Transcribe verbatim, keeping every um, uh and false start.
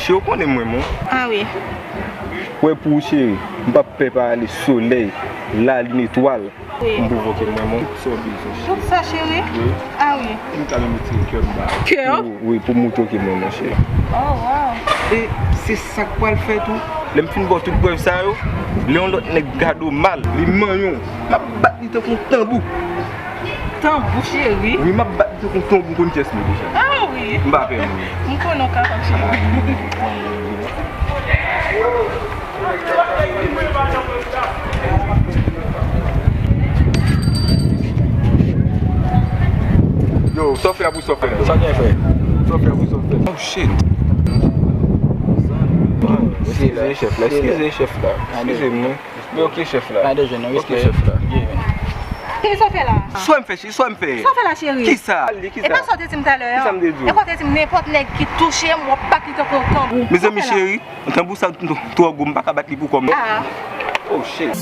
Cheri, ou konnen mwen, mon. Ah wi. Wè pou ou, cheri, m p ap pè pa ale solèy, lalin, etwal. Wi. M pwovoke mwen, mon. Tout sa w bezwen, cheri. Tout sa, cheri? Wi. Ah wi. M ka menm retire kè m ba. Kè? Wi, pou moutre ke mwen, mon cheri. Oh, wow. E se sa k pral fè tou. Lè m fin ba w tout prèv sa yo, lè yon lòt nèg gade w mal, li manyen w, m ap bat li tankou yon tanbou. Tanbou, cheri? Wi, m ap bat li tankou yon tanbou, m konn chèch mwen deja. Ah wi. M pa pè moun. M konnen w kapab, cheri. Yo, sa w fè a pou sa w fè? Sa gen, frè? Sa w fè a pou sa w fè? Oh shit. Eskize chèf la, eskize chèf la. Eskize m, wi. Men ok chèf la. Ok chèf la. Kisa w fè la? Sa w fè, cheri, sa w fè? Sa w fè la, cheri? Kisa? E pa sa w te di m talè a? Kisa m te di w? E pa w te di m nenpòt nèg ki touche m, w ap bat li tankou yon tanbou. Mezanmi, cheri, tanbou sa twò gwo, m pa ka bat li pou kò m, non. Ah. Oh shit.